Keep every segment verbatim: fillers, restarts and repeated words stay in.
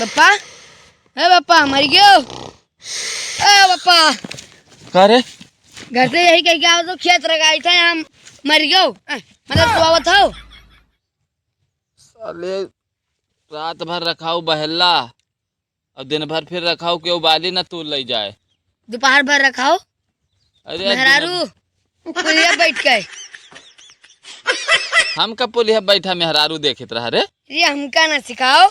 बप्पा, ए बप्पा, मर गयो। ए बप्पा। का रे? घर से यही कह के आओ तो खेत रगाई था, यहाँ मर गयो। ए, मतलब सोवत हो। साले, रात भर रखाओ बहेला, अब दिन भर फिर रखाओ, केहू बाली ना तू लई जाए। दोपहर भर रखाओ। अरे, मेहरारू, दिन पुलिया बैठ के। हम का पुलिया बैठा मेहरारू देखत रहा रे? ये हमका ना सिखाओ।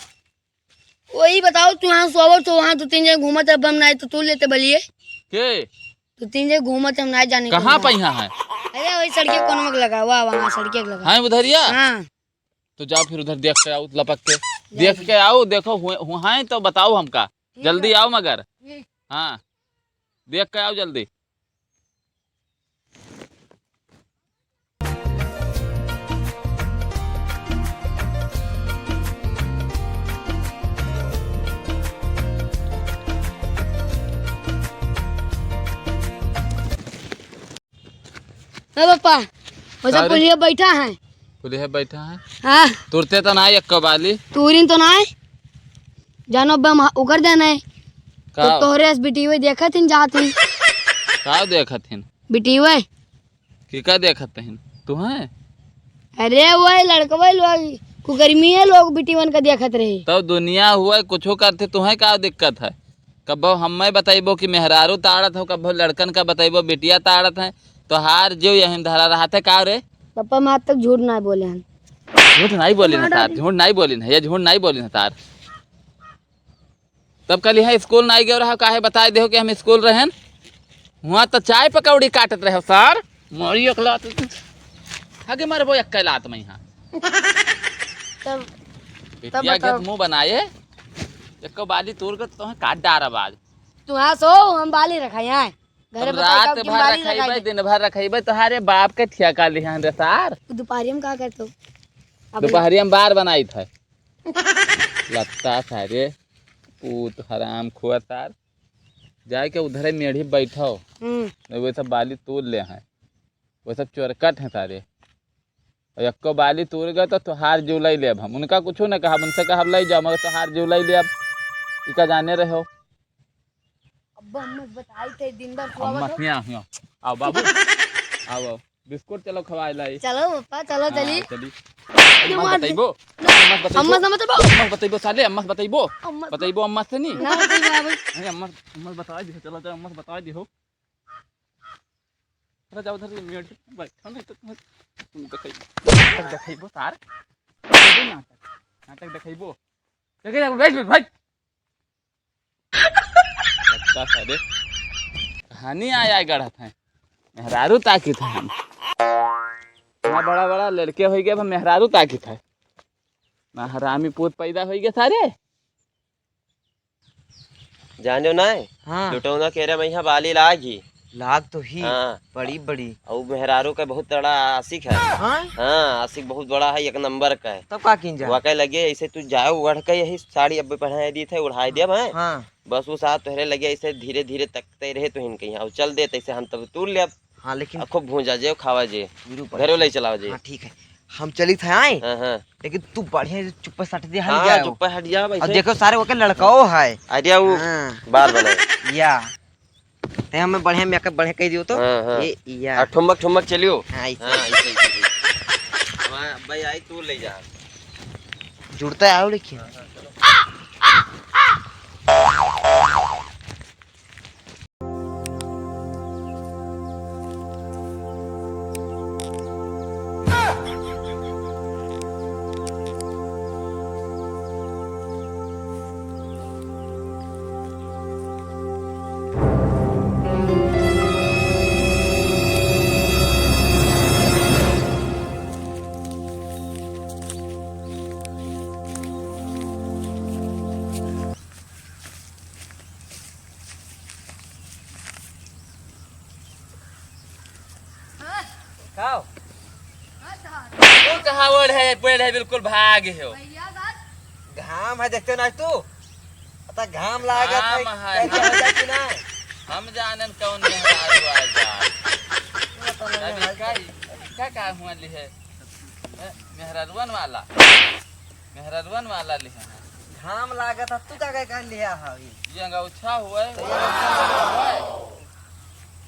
वही बताओ, तू यहाँ सोवत हो, वहाँ दो तीन जने घूमत है, बम ना आए तो तू लेते बलिए। के? दो तीन जने घूमत है, हम ना जाने कहाँ कौन पे यहाँ है? अरे, वही सड़के कोने में लगा हुआ, वहाँ सड़के लगा। हाँ, उधरिया? हाँ। तो जाओ फिर उधर देख के आओ, लपक के। जाओ। देख के आओ, देखो, हु-, हुआं तो बताओ हमका। ठीक जल्दी है। आओ मगर। ठीक। हाँ, देख के आओ जल्दी। ए पापा, वो सब अरे। पुलिया बैठा है। पुलिया बैठा है? हाँ। तुरते तो ना एक बाली। तूरिन तो ना है। जानो बम उकर देना है। का? तो तोहरे एस बी टी वी देखत हिन जात हिन। का देखत हिन? B T V. की का देखत हिन? तू हैं? अरे वो लड़कवे लोग, कुकर्मी है लोग बी टी वन का देखत रहे। तब दुनिया हुआ कुछो करते, तुहें का दिक्कत है? कब्बो हम्मे बतइबो कि मेहरारू ताड़त हो, कब्बो लड़कन का बतइबो बिटिया ताड़त है, तोहार जीव यहीं धरा रहत है का रे? पापा, मैं आज तक झूठ ना बोले हैं। झूठ नहीं बोली ना तार, झूठ नहीं बोली ना, ये झूठ नहीं बोली ना तार। तब कहली है स्कूल नहीं गयो रहा, काहे बताए देहो कि हम स्कूल रहेन? हुआं तो चाय पकौड़ी काटत रहे सार। मारी एक लात। आगे मरबो एक लात में यहाँ। तब, तब बिटिया के बताओ। मुंह बनाए, एको बाली तोड़ के तोहें काट डारब आज। तू यहाँ सो, हम बाली रखा यहाँ। घरे अब बताओ रात कब की भर बाली रखइबे, लगाई दे। दिन भर रखइबे, तोहारे बाप के ठेका लिहन रे सार। दोपहरिया में का करतो? अब दोपहरिया में बार बनाई था। लत्ता सारे, पूत हराम खोर सार। जाए के उधरे मेढ़ी बैठो। हम्म। नहीं, वो सब बाली तोड़ ले हैं, वो सब चोरकट हैं सारे। और एक्को बाली तोड़ गए तो तोहार जीव लई लेब हम। उनका कुछो न कहब, उनसे कहब लई जाओ, मगर तोहार जीव लई लेब। इका जाने रहो। अब हम मत बताई थे, दिन भर हम सोवत मत हो। हियाँ, हियाँ। आओ बाबू, आओ, आओ। बिस्कुट चलो खवाए लाई। चलो पापा, चलो हाँ, चली। चली। ये अम्मा मार दे। बताइबो? अम्मा बताइबो? अम्मा से मत बताओ। अम्मा बताइबो साले, अम्मा बताइबो? अम्मा बताइबो अम्मा से नहीं? ना बताइबो बाबू। नहीं, अम्मा, अम्मा बता दियो, चलो, चलो, अम्मा बता दियो। अरे जाओ उधर, ये मेड़ पे बैठो, नहीं तो तुम्हें तुम दिखाई, नाटक दिखाइबो सार। नाटक, नाटक दिखाइबो। देखे जाओ, बैठ, बैठ, बैठ। लगता है रे। कहानी आय आय गढ़त है। मेहरारू ताकित है हम। इतना बड़ा बड़ा लड़के होइ गए, अब मेहरारू ताकित है। ना हरामी पूत पैदा होइ गए सारे। जानो ना है? हाँ। लुटौना के रे मैं यहाँ बाली लाग ही। लाग तो ही। हाँ। बड़ी, बड़ी। और मेहरारू का बहुत बड़ा आशिक है। हाँ? हाँ, आशिक बहुत बड़ा है, एक नंबर का है। तब का किन जा? वो कहे लगे, "ऐसे तू जाओ ओढ़ के यही साड़ी अब पहनाए दी थे, ओढ़ाए दिया मैं।" हाँ। बस वो साथ तोहरे लगे ऐसे धीरे धीरे तकते रहे तो हिन कहीं, और चल दे तैसे हम तब तूर ले अब। हाँ, लेकिन आ खूब भूंजा जे, खावा जे, वीरू पर घरे ले चलाओ जे। हाँ, ठीक है, हम चली थे आए। हाँ, हाँ। लेकिन तू बढ़िया से चुप्पे सट दे, हल हाँ, जाए वो। चुप्पे हट जा भाई और से। देखो सारे ओके लड़काओ है। अरे वो हाँ। बार बने। या। ते हमें बढ़िया मेकअप बढ़िया कह दियो तो। हाँ, हाँ। ये या। आ ठुमक ठुमक चलियो। हाँ, ऐसे। हाँ, ऐसे, ऐसे, ऐसे। हमारा भाई आई तू ले जा। जुड़ता है आओ लेकिन। हाँ, हाँ, चलो। खाओ। तू कहाँ ओढ़ है, पेड़ है, बिल्कुल भाग हो। घाम है, देखते ना तू। अता घाम लागत है, घाम है, कैसे हो जाए कि ना? हम जानन कौन मेहरारू आ जाए। वो तो नहीं तभी है। का, का, का हुआ लिहे? ए, मेहरारुअन वाला। मेहरारुअन वाला लिहे हैं। घाम लागत है, तू का, का कर लिया है अभी? ये अंगौछा हुआ है। तो ये अंगौछा हुआ है।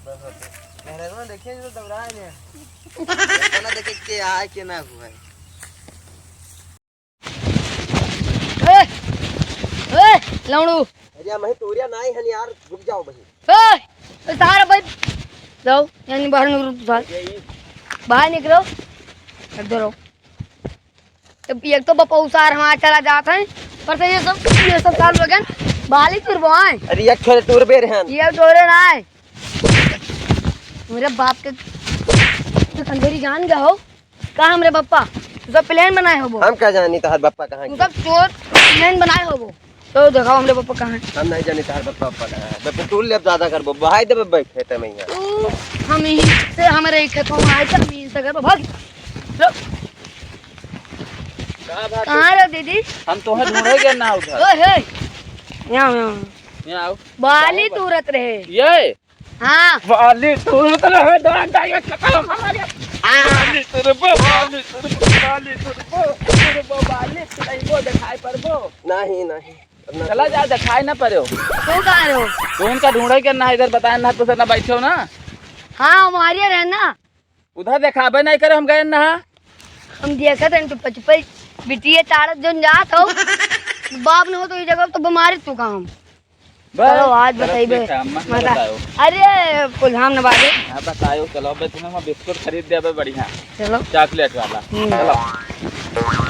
बस होते। मेहरारू देखे जो दौड़ा है ने। इतना देखे के आए के ना हुआ है। ए, ए, लौड़ू। अरे, मैं तोरिया नाई हन यार, रुक जाओ बही। ए, ए, सारा भाई, जाओ, यानी बाहर निकलो, तू सार। अरे, ये बाहर निकलो, इधर आओ। अब एक तो बपौसार हमारा चला जात है, पर तो ये सब, ये सब चालू हो गया, बाली तुरबो आए। अरे, ये खेल टूर बे रहन। ये टोरे ना आए। मेरे बाप के तो कंधेरी जान गया हो। का हमरे बप्पा, तू सब plan बनाए होबो। हम का जानी तोहर बप्पा कहाँ तू के? सब चोर plan बनाए होबो। तो देखाओ हमरे बप्पा कहाँ है? हम नहीं जानी तोहर बप्पा, बप्पा कहाँ है। बप्पा तू ले अब ज्यादा करबो, बहाई देबे बे खेते में यहाँ। तू हम यहीं से, हमरे खेतों में आए थे, हम यहीं से करबो, भाग। लो। का बात है? कहाँ रहो दीदी? हम तोहे ढूंढे गए ना उधर। ओए, हे। यहाँ, यहाँ। यहाँ आओ। बाली तूरत रहे। ये? हाँ। बाली तुरबो, ये चक्कर हमारे। बाली तुरबो, बाली तुरबो, बाली तुरबो, तुरबो बाली, तुरबो देखाई परबो। नहीं, नहीं। चला जा, देखाई ना पड़ो। तू कहाँ रहो? तू उनका ढूंढे के ना, इधर बताए ना, तो से ना बैठो ना। हाँ, हमारे रहना। उधर देखाबे नहीं करे, हम गए ना। हम देखत हन, तू पचपच बिटिया तारत जोन जात हो। बाप न हो तो ये जगह तो बीमारी तू काम। बस, चलो, आज चलो, बताइबे। ठीक है, अम्मा, मजा। बताओ। अरे, कुल हम न बाजे। हाँ, बताओ, चलो, अबे तुम्हें हम बिस्कुट खरीद देबे बढ़िया। चलो। चॉकलेट वाला। हम्म। चलो।